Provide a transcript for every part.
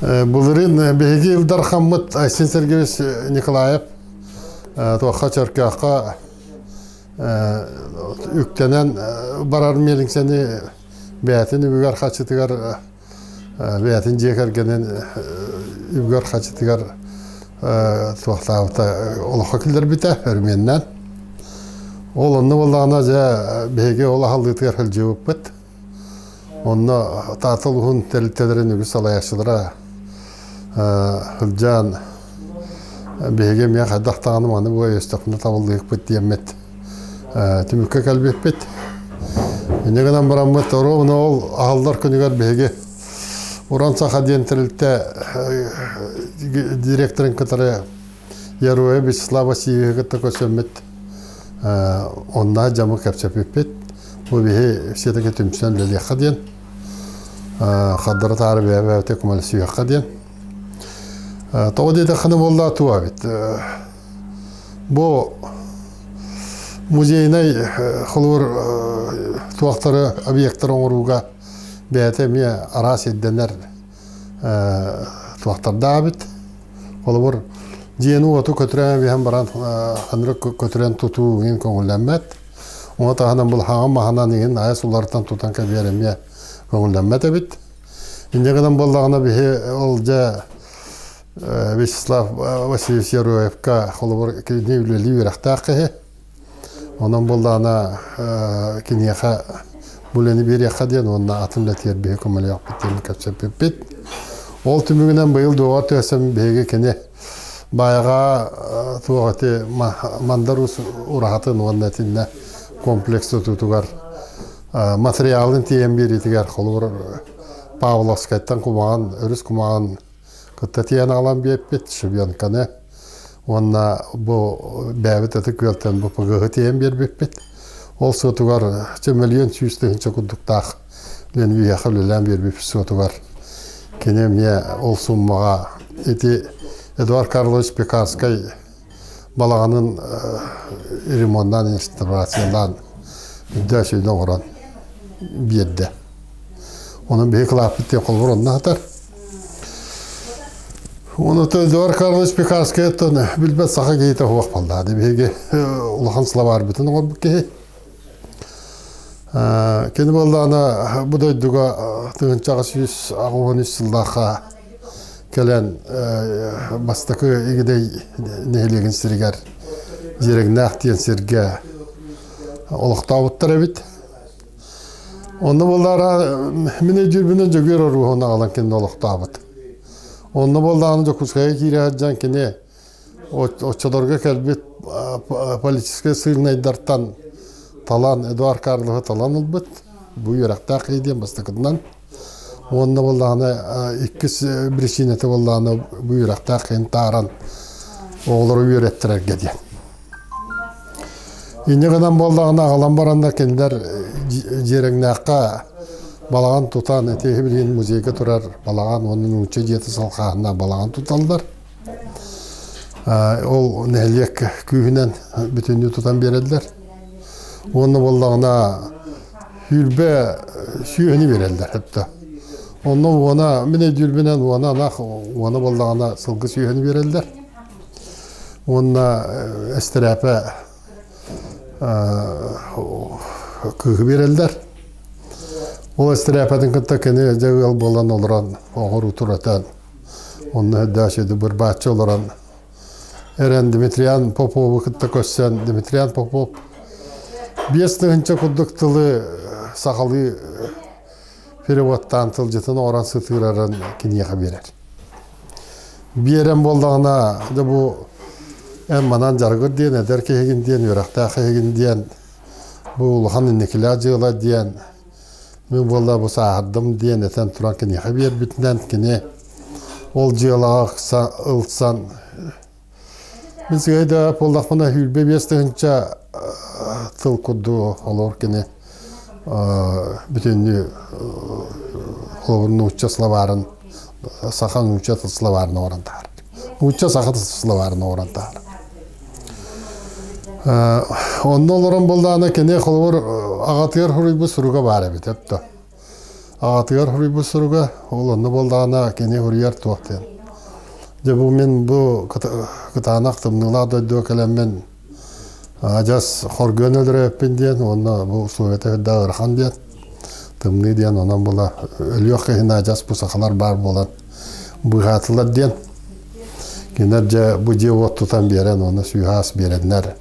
Былырыын биһиги Ил Дархаммыт Айсен Сергеевич Николаев туохха Чөркөөххө үктэнэн барар миэлиҥсэни бэйэтин үбүгэр хаччытыгар бэйэтин дьиэ кэргэнин үбүгэр хаччытыгар туохтаабыта олоххо киллэрбитэ өрүмүөннээн. Ол онно буоллаҕына дьэ биһиги ол аһыллыытыгар сылдьыбыппыт. Онно Таатта улууһун тэрилтэлэрин үгүс салайааччылара сылдьан биһиги эмиэ хайдах даҕаны маны бу өйөстөхпүнэ табыллыахпыт диэммит түмүккэ кэлбиппит. Инньэ гынан бараммыт оруобуна ол аһыллар күнүгэр биһиги Уран Саха диэн тэрилтэ директорын кытары Яроя Вячеслав Васильевиһы кытта көрсөммүт онно дьамы кэпсэппиппит. Бу биһи все-таки түмсэн үлэлиэххэ диэн, хардары таары бэйэ-бэйэбитэ көмөлөсүөххэ диэн. Тоҕо диэтэххинэ буолла туа эбит. Бу музейнай холобур туохтары объектары оҥорууга бэйэтэ эмиэ араас ирдэнэр туохтардаах эбит. Холобур, дьиэни-уоту көтүрэн биһэн баран ханнык көтүрэн тутуу иҥин көҥүллэммэт. Ону таһынан былаһаҕын маһынан иҥин айас уларытан тутан кэбиһэр эмиэ көҥүллэммэт эбит. Инньэ гынан буоллаҕына биһи ол дьэ Вячеслав Васильевич Яроевка холобур кинини үлэлии үөрэхтээх киһи. Онон буоллаҕына киниэхэ бу үлэни биэриэххэ диэн уонна атын үлэтигэр биһи көмөлөөхпүт диэн кэпсэппиппит. Ол түмүгүнэн быйыл дуоҕар түһэсэм биһиги кини Баайаҕа туох ити Мандар Уус ураһатын уонна итиннэ комплекс тутуутугар материалын тиэйэн биэриитигэр холобур Павловскайтан кумаҕан өрүс кумаҕын кытта тиэйэн аҕалан биэрпит Шевенканы уонна бу бэйэбит Ытык Күөлтэн бу ПГ-һы тиэйэн биэрбиппит. Ол суотугар чөмөлүйүөн 100 000 курдуктаах диэн биһиэхэ үлэлээн биэрбиппит суотугар кини эмиэ ол суммаҕа ити Эдуард Карлович Пекарскай балаҕанын ремоннаан реставрациялаан үрдээ сүүнэ оҥорон биэрдэ. Онон биһи кылааппыт диэн холобур онно сытар. Оны Эдуард Карлович Пекарскайтан билбэт саха киһитэ суох буолла. Биһиги улахан словарбытын оҥорбут киһи. Кини буоллаҕына бу дойдуга 1883 сыллаахха кэлэн бастакы Игидэй нэһилиэгин сиригэр Дьиэрэҥнээх диэн сиргэ олохтообуттар эбит. Онно буоллаара мин өйдүүрбүнэн Дьөгүөр Оруоһун аҕалан кинини олохтообут. Онно буоллаҕына Дьокуускайга киирэ сылдьан кини оччолорго кэлбит политическай сыылынайдартан талан Эдуард Карловы талан ылбыт. Бу үөрэхтээх киһи диэн бастакытынан. Уонна буоллаҕына иккис биричиинэтэ буоллаҕына бу үөрэхтээх киһини тааран оҕолору үөрэттэрэргэ диэн. Инньэ гынан буоллаҕына аҕалан бараннар кинилэр Дьиэрэҥнээххэ балаҕан тутан ити билигин музейга турар балаҕан уонна нуучча дьиэтэ салҕааһыннаах балаҕан туталлар. Ол нэһилиэк күүһүнэн бүтүннүү тутан биэрэллэр. Уонна буоллаҕына сүүрбэ сүөһүнү биэрэллэр өттө. Онно уона мин өйдүүрбүнэн уона ынах уона буоллаҕына сылгы сүөһүнү биэрэллэр. Уонна эстэрээпэ кыыһы биэрэллэр. Ол эстэрээпэтин кытта кини дьэ ыал буолан олорон оҕор утуратан онно даача бырбааччы олорон эрэн Дмитриан Попову кытта көрсөн Дмитриан Попов 5000 курдук тылы сахалыы переводтаан тылдьытын оҥорон сытыырарын киниэхэ биэрэр. Биэрэн буоллаҕына, дьэ бу эн манан дьарыгыр диэн, эдэр киһигин диэн, үөрэхтээх киһигин диэн, бу улахан инникилээх дьыала диэн, мин буолла бу сааһырдым диэн этэн туран киниэхэ биэрбитинэн кини ол дьыалаҕа ылсан мин сыгай да буоллахпына 25 000 тыл курдук олор кини бүтүннүү холобур нуучча словарын саха нуучча словарын оҥорон таһаар нуучча саха словарын оҥорон таһаар онно олорон буоллаҕына кини холобур аҕатыгар суруйбут суруга баар эбит өптө. Аҕатыгар суруйбут суруга, ол онно буоллаҕына кини суруйар туох диэн. Дьэ бу мин бу кытаанах тымныылаах дойдуга кэлэммин адьас хоргуйан өлөрөөппүн диэн уонна бу условията үрдээх ыарахан диэн тымныы диэн онон була өлүөх иһин адьас бу сахалар баар буолан быыһаатылар диэн кинилэр дьэ бу дьиэ-уот тутан биэрэн уонна сүүһаас биэрэннэр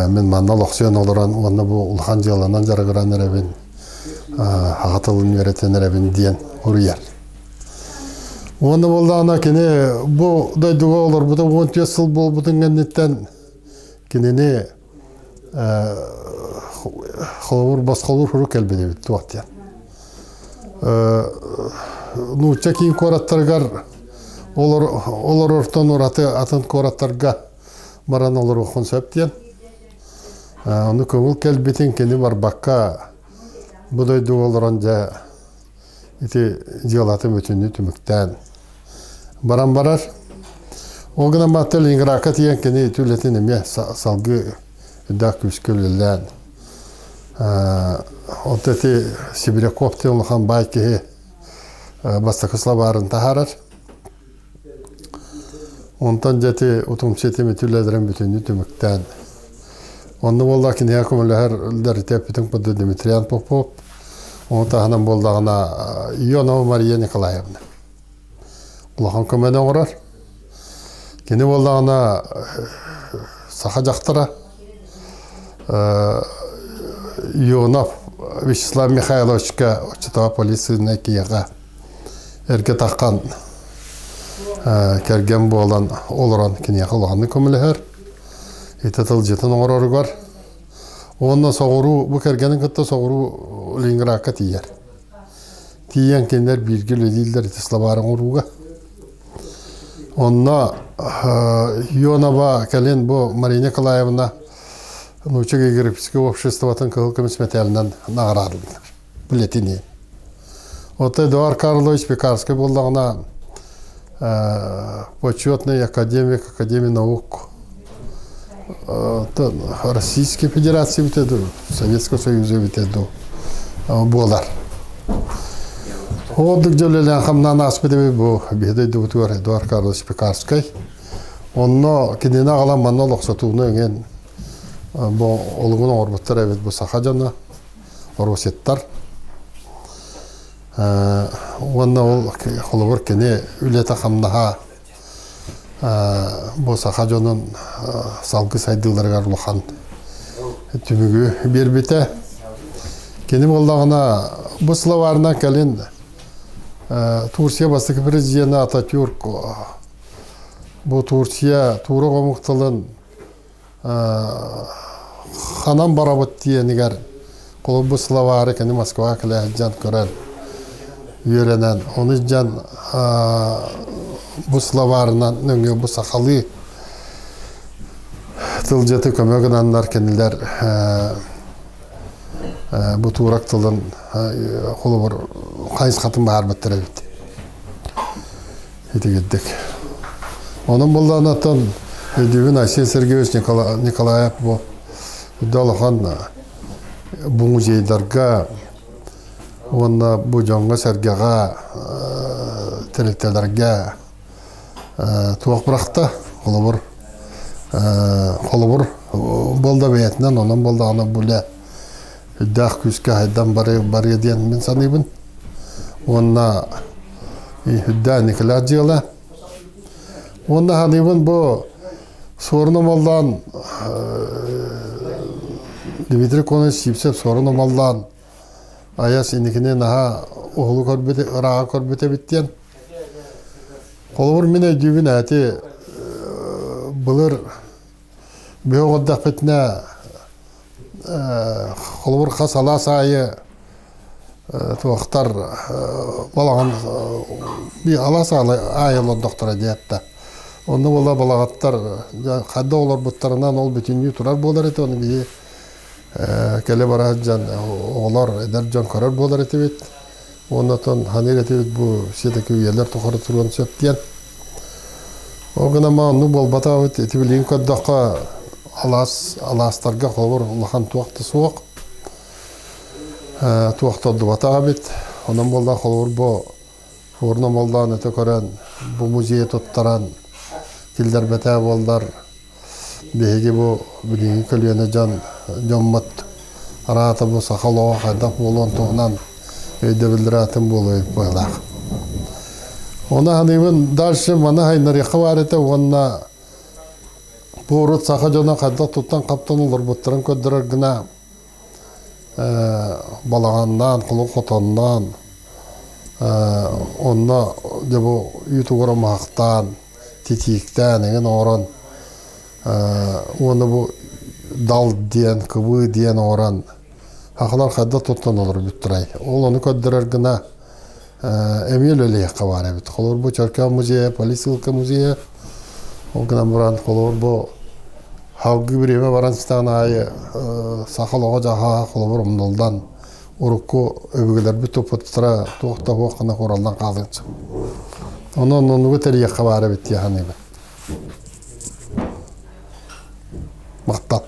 мин манна олохсуйан олорон уонна бу улахан дьыаланан дьарыгыран эрэбин аҕа тылын үөрэтэн эрэбин диэн уруйар. Уонна буоллаҕына кини бу дойдуга олорбута 14 сыл буолбутун кэнниттэн кинини холобур босхолуур сурук кэлбит эбит туох диэн. Нуучча киин куораттарыгар олорортон ураты атын куораттарга баран олоруоххун сөп диэн. Ону көҥүл кэлбитин кини барбакка бу дойдуга олорон дьэ ити дьыалатын бүтүннүү түмүктээн баран барар. Ол гынан баран Ленинградка тиийэн кини ити үлэтин эмиэ салгыы үрдээх күүскэ үлэлээн онто ити Сибиряков диэн улахан баай киһи бастакы словарын таһаарар. Онтон дьэ ити утум ситим ити үлэлэрин бүтүннүү түмүктээн онно буолла киниэхэ көмөлөһөр үлэлэритэ курдук Дмитриан Попов ону таһынан буоллаҕына Ионова Мария Николаевна улахан көмөнү оҥорор. Кини буоллаҕына саха дьахтара Ионов Вячеслав Михайловичка оччотооҕу полицейнай киһиэхэ эргэ таххан кэргэн буолан олорон киниэхэ улаханнык көмөлөһөр. Ити тылдьытын оҥороругар уонна соҕуруу бу кэргэнин кытта соҕуруу Ленинградка тиийэр. Тиийэн кинилэр бииргэ үлэлииллэр ити словары оҥорууга. Онно Ионова кэлин бу Мария Николаевна Нуучча географическай обществотын кыһыл көмүс мэтээлинэн наҕараадаланар. Билэтини. Оттон Эдуард Карлович Пекарский буоллаҕына почетный академик Академии наук Российской Федерации эбитэ дуу, Советского Союза эбитэ дуу буолар. Ордук дьөлөлөөн хамнаан ааспыт эбит бу биһи дойдубутугар Эдуард Карлович Пекарскай. Онно кинини аҕалан манна олохсотууну эҥин бу олугун оҥорбуттар эбит бу саха дьоно. Роситтар. Уонна ол холобур кини үлэтэ-хамнаһа бу саха дьонун салгыы сайдыыларыгар улахан түмүгү биэрбитэ. Кини буоллаҕына бу словарынан кэлин Турция бастакы президенэ Ататюрк бу Турция туурак омук тылын ханан барабыт диэнигэр холобур словары кини Москваҕа кэлэ сылдьан көрөн үөрэнэн ону дьон бу словарынан нөҥүө бу сахалыы тылдьыты көмө гынаннар кинилэр бу туурак тылын холобур хайысхатын баһаарбыттар эбит Итигирдик. Онон буоллаҕына өйдүүбүн Айсен Сергеевич Николаев бу үрдэ улахан бу музейдарга уонна бу дьоҥҥо-сэргэҕэ тэрилтэлэргэ туох бырахта холобур холобур буолла бэйэтинэн онон буоллаҕына бу үлэ үрдээх күүскэ хайдан барыа диэн мин саныыбын уонна үрдээх Николай дьыала уонна саныыбын бу Суорун Омоллоон Дмитрий Конович Сивцев Суорун Омоллоон айас инникини наһаа уһулу көрбүт ырааҕы көрбүт эбит диэн холобур мин өйдүүбүн эти былыр Бүһэ оҕордохпутуна холобур хас алаас аайы туохтар балаҕан алаас аайы олордохторо диэт Онно буола балаҕаттар ханна олорбуттарынан ол бүтүннүү турар буолар этэ ону биһи кэлэ бара сылдьан оҕолор эдэр дьон көрөр буолар этибит уонна оттон ханыыр этибит бу все-таки үйэлэр тухары туруон сөп диэн Ол гынан оннук буолбатах эбит. Ити билигин көрдөххө, алаас, алаастарга холобур улахан туох да суох. Туох да ордубатах эбит. Онон буолла холобур бу Фурно моллоон өтө көрөн, бу музейы туттаран киллэрбэтэ буоллар, биһиги бу билиҥҥи көлүөнэ дьон дьоммут араата бу саха олоҕо хайдах буолуон туһунан өйдөбүллэрэ атын буолуо быһыылаах. Оны саныыбын дальше маны хайнарыахха баар этэ уонна бу урут саха дьоно хайдах туттан-хаптан олорбуттарын көрдөрөр гына балаҕаннаан, кулун хотонноон, онно дьэ бу үүт угара маһахтаан, титииктээн эҥин оҥорон уонна бу дал диэн, кыбыы диэн оҥорон сахалар хайдах туттан олорбуттарай? Ол ону көрдөрөр гына эмиэ үлэлиэххэ баар эбит. Холобур бу Чөркөөх музейа, полиссыылка музейа. Ол гынан баран холобур бу Салгыы бириэмэ баран истэҕин аайы саха олоҕо-дьаһаҕа холобур умнуллан, урукку өбүгэлэрбит туппуттара туох да суох гына кураллан хаалыан сөп. Онон оннугу тэрийиэххэ баар эбит дии саныыбын. Махтал.